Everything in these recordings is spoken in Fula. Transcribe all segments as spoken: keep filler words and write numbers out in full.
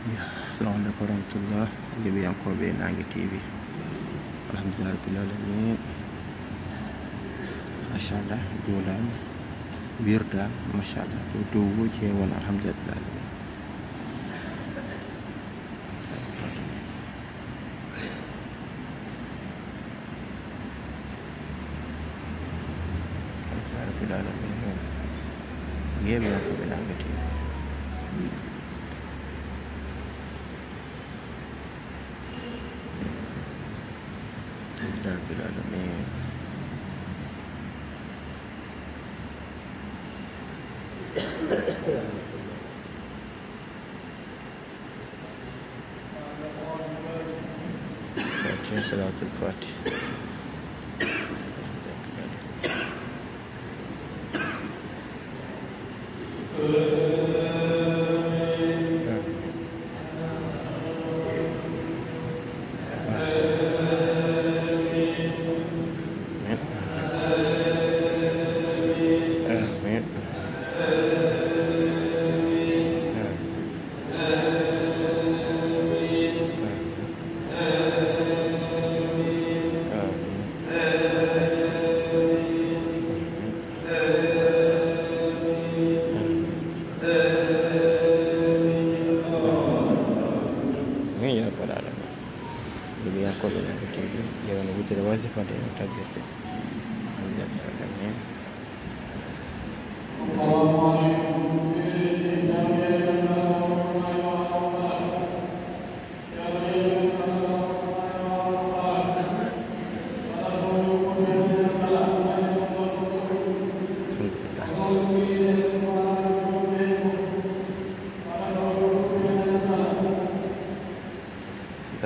Assalamu aleykum wa rahmatullah, yeeɓiyankooɓe Naange T V. Alhamdulillah rabbil alamin. Machallah, juulaama, wirdaama, machallah, ko dow wooji he woni, alhamdulillah rabbil alamin. Alhamdulillah rabbil alamin. Yeeɓiyankooɓe Naange T V. Alhamdulillah rabbil alamin. Fatiha, salatul Fatiha. Amin ya rabbal alamin. Yeeɓiyankooɓe Naange T V, ƴeewen wuddere wasifa nde no taggirte. Amin ya rabbal alamin. Alhamdulillah.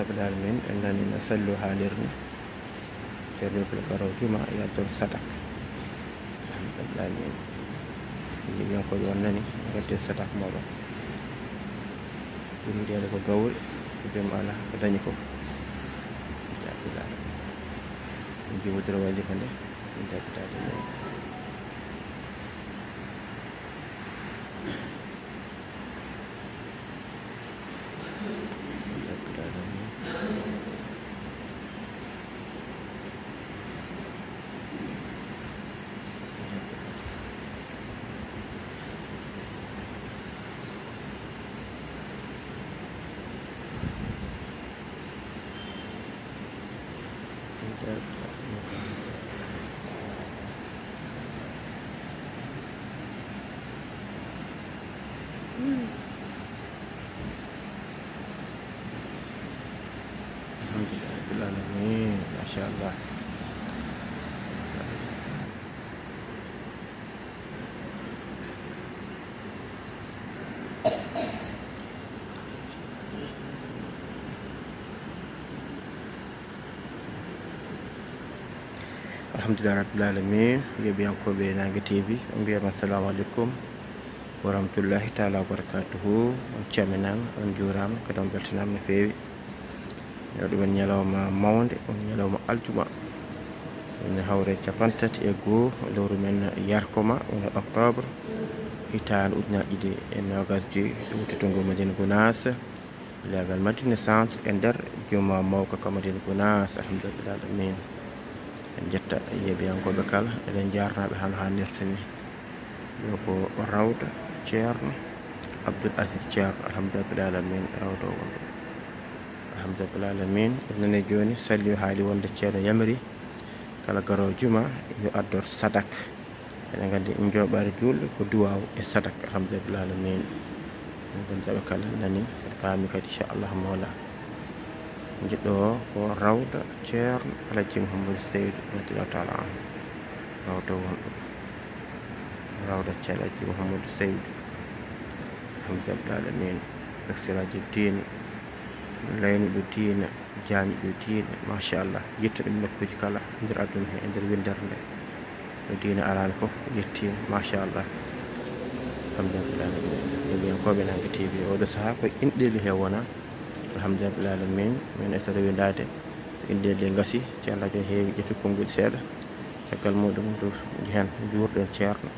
Rabbil alamin, en nani no sallu haalirni. Ceerno Ibrahima Karaw Juma e addoor sadak. Alhamdulillah, min yeeɓiyankooɓe on nani, ngadde sadak mooɗon. Ɓuri wiideede ko gawri, ko joom alaa, ko dañi ko. Alhamdulillah. Min jowodira wajifa nde, min tabbitaade men. Alhamdulillah rabbil alamin. Machallah. Alhamdulillah rabbil alamin. Yeeɓiyankooɓe Naange T V, on mbiyama assalamu aleykum wa rahmatullahi taala wa barakatuhu. On calminaama, on njuuraama, kadi on mbeltanaama no feewi. Yo ɗum en ñalawma mawnde, on ñalawma aljuma. Ene hawre capanɗe tati e goo lewru men yarkoma, woni octobre, hitaande ujunaaji ɗiɗi e noogas joy, ɗowtotoo ngo Madina Gunaas, leegal Madina Centre e nder juma mawka ka Madina Gunaas, alhamdulillah alamin. En njetta yeeɓiyankooɓe kala, eɗen njaarnaaɓe hano haanirta ni. Ɗo ko Rawda Ceerno Abdul Aziz Ceerno, alhamdulillah alamin, rawda o wonɗo. Alhamdulillah alamin, en nani jooni, salli o haali wonde Ceerno yamiri kala garoowo juma yo addor sadak. Eɗen nganndi njooɓaari juulɗo ko duwaaw e sadak, alhamdulillah alamin. Banndiraaɓe kala nani, paami kadi, inchallah mawla. Jiɗɗo o ko Rawda Ceerno Alhaji Mouhamadou Seydou, radiyallahu taala anhu. Rawda wonɗo. Rawda Ceerno Alhaji Mouhamadou Seydou. Alhamdulillah alamin. Lecturaajo diina, laynuɗo diina, jaamiɗo diina, machallah. Yettuɗo ɗum nokkuuji kala nder aduna he, e nder winndere nde. No diina araani fof yettiima, machallah. Alhamdulillah alamin. Yeeɓiyankooɓe Naange T V, oɗo sahaa ko inɗeeli he wona. Alhamdulillah alamin. Min e toro windaade, inɗeeli ɗe ngasi, Ceerno Alhaji heewi ƴettu konngol seeɗa. Caggal muɗum, ndu-, heen njuurɗen Ceerno.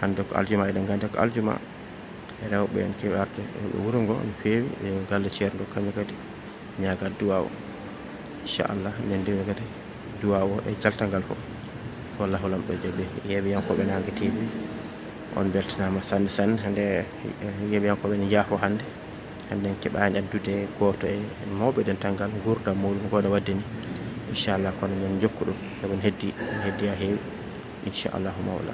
Hannde ko aljuma, eɗen nganndi ko aljuma. Rewɓe en keɓi arde e wuro ngo no feewi, e galle ceerno, kamɓe kadi ñaagat duwaaw. Inchallah, enen ndewni kadi duwaaw o e jaltal ngal fof. Ko Allahu Laamɗo jaɓi. Yeeɓiyankooɓe Naange T V, on mbeltanaama sanne sanne. Hannde, eh, yeeɓiyankooɓe ene njaafo hannde. Hannde en keɓaani addude gooto e mawɓe dental ngal, nguurndam muuɗum ko no waɗde ni. Inchallah, kono men njokku ɗum, sabu en heddi, en heddi haa heewi. Inchallahu Mawla.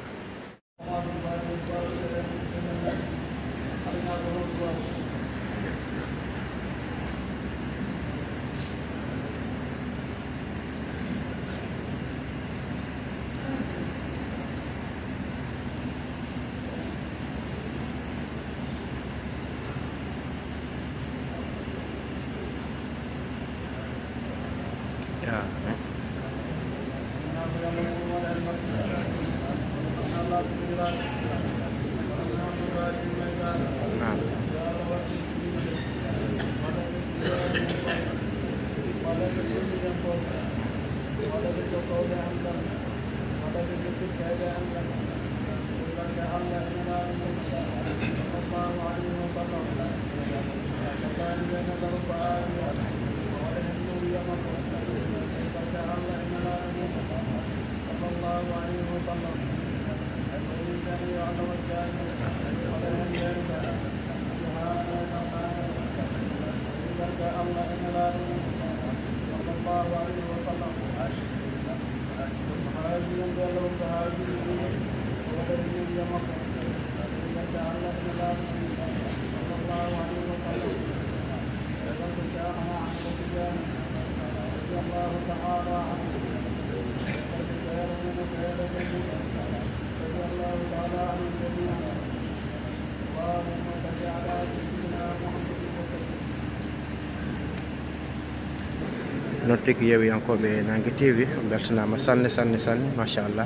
Noon tigi, yeewiyankooɓe Naange T V, on mbeltanaama sanne, sanne, sanne, machallah.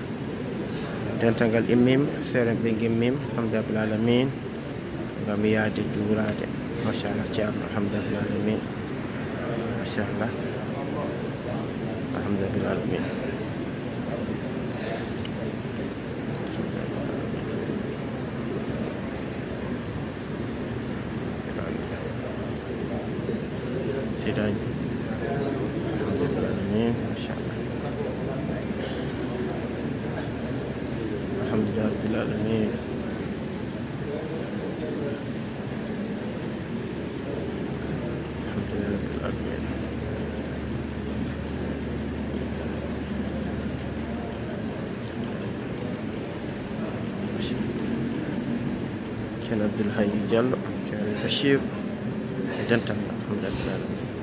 Dental ngal immiima, seerenɓe ngimmiima, alhamdulillahi rabbil aalamiin, ngam yahde juuraade, machallah, Ceerno, alhamdulillahi rabbil aalamiin, machallah, alhamdulillahi rabbil aalamiin. Seydi Hajji. Alhamdulillahi rabbil aalamiin. Machallah. Alhamdulillahi rabbil aalamiin. Alhamdulillahi rabbil aalamiin. Ceerno Abdoul Hayy Diallo, Ceerno Bachir, e dental ngal, alhamdulillahi rabbil aalamiin.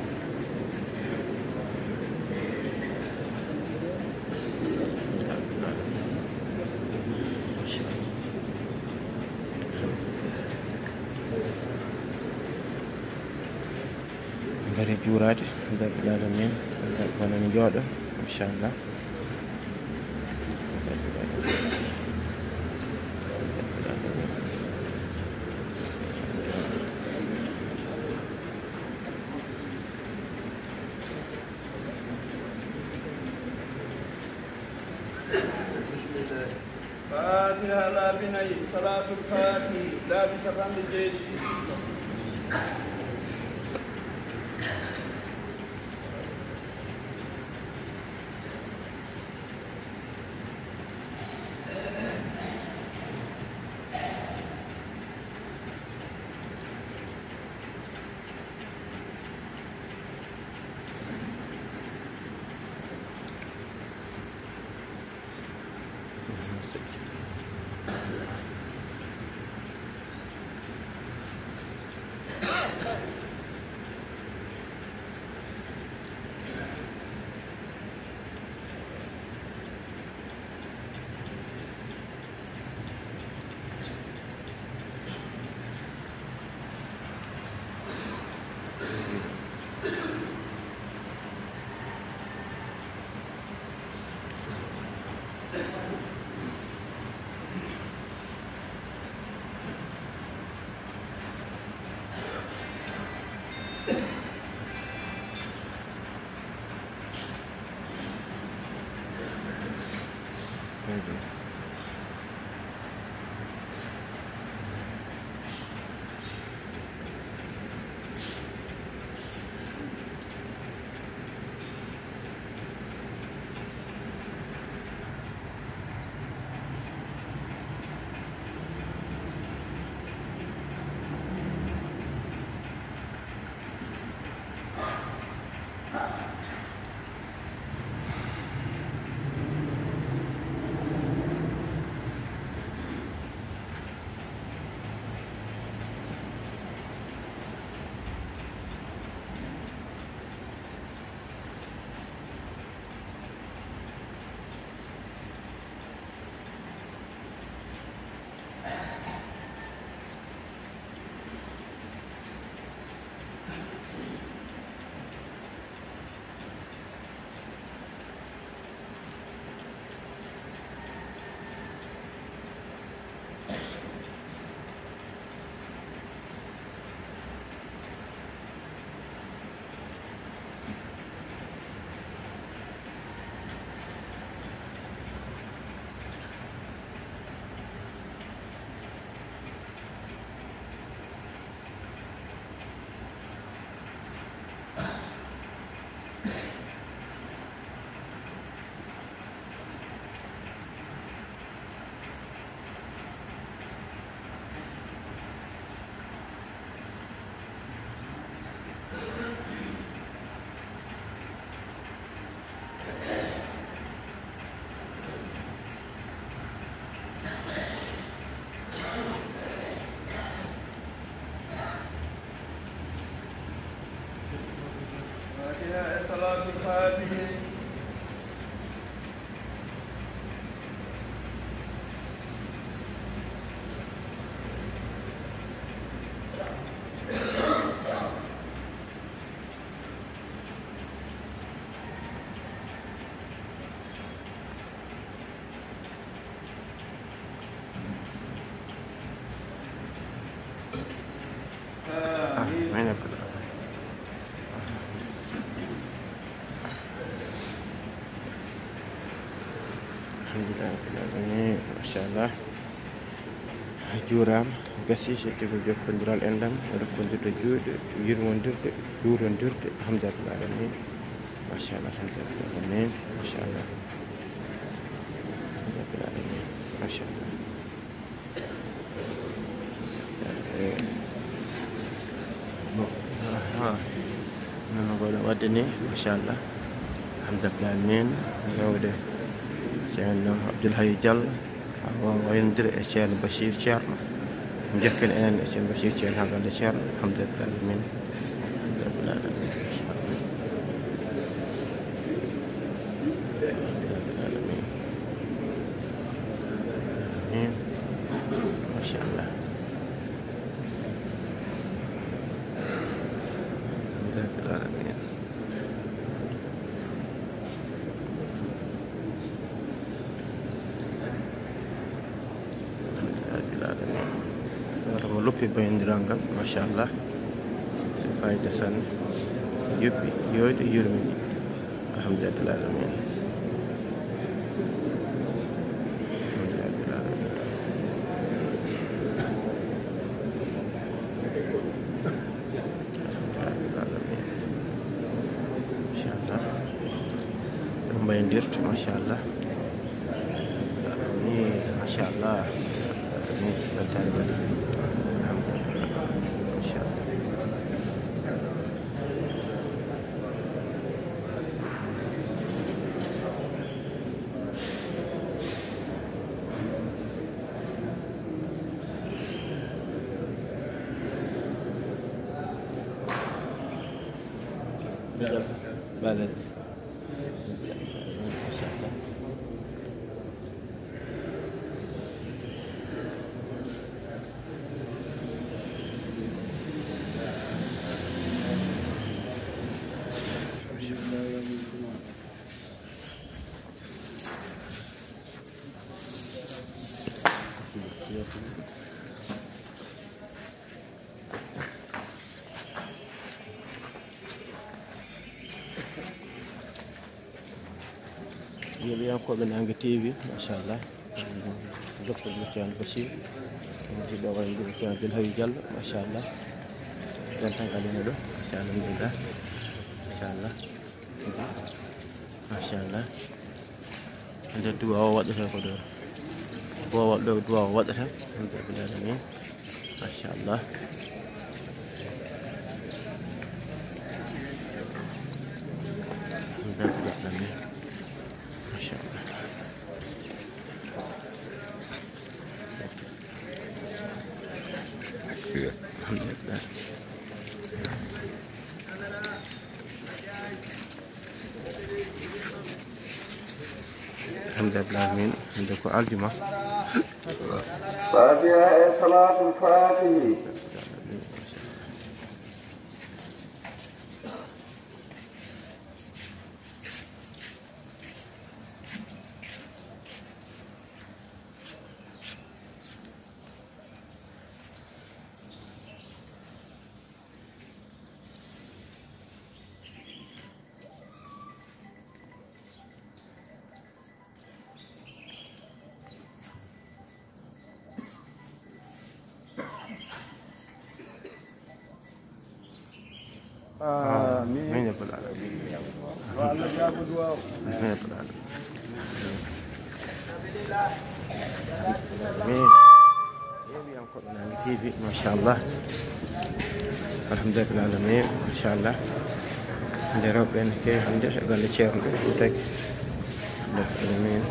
Ngari juuraade, alhamdulillahi rabbil aalamiin. Wonani njooɗo, inchallah. Fatiha laabi nayi, Salatul Fatihi laabi capanɗe jeeɗiɗi. Salaatul Faatihi. Alhamdulillah rabbil alamin. Machallah. A juuraama, gasi, so tigi jokkondiral enɗam, rokkondirde juuɗe, yurmondirde, juurondirde, alhamdulillah rabbil alamin. Machallah, alhamdulillah rabbil alamin. Machallah. Alhamdulillah rabbil alamin. Machallah. Aha. Noon ko ɗum waɗde ni, machallah. Alhamdulillah min rewde ceerno Abdoul Hayy Diallo, o waynodira e ceerno Bachir Ceerno. Njokken enen e ceerno Bachir Ceerno haa galle ceerno. Alhamdulillah min. Alhamdulillah min. Machallah. Alhamdulillah min. Amin. Machallah. Alhamdulillah min. Alhamdulillah min. Wata mo loppi bayndiral ngal, machallah. Fayda sanne. Yoppi, yooyde, yurmini. Alhamdulillah min. Alhamdulillah min. Alhamdulillah min. Machallah. Ɗum mbaydirto, machallah. Ni, machallah. Ni, weltaare waɗi. Alhamdulillah. Machallah. Vale. Yeeɓiyankooɓe Naange T V, machallah. Jokko ɗum ceerno Bachir. Ɗum jiɗɗo waɗde ɗum ceerno Abdoul Hayy Diallo, machallah. Ɗon tan alino ɗo, machallah, alhamdulillah. Machallah. Machallah. Nde duwa o waɗata ko ɗo. Duwa o waɗ-, ɗo duwa o waɗata. Alhamdulillah. Machallah. Alhamdulillah. Machallah. Alhamdulillah. Alhamdulillah min, hannde ko aljuma. Fatiha e salatul fatihi. Amin. Amin ya rabbal alamin. Yo Allah jaabu duwaaw. Amin ya rabbal alamin. Amin. Yeeɓiyankooɓe Naange T V, machallah. Alhamdulillah rabbil alamin, machallah. Nde rewɓe ene keewi hannde e galle ceerno Fuutake. Rabbil alamin.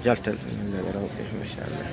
Jaltal ɓe rewɓe, machallah.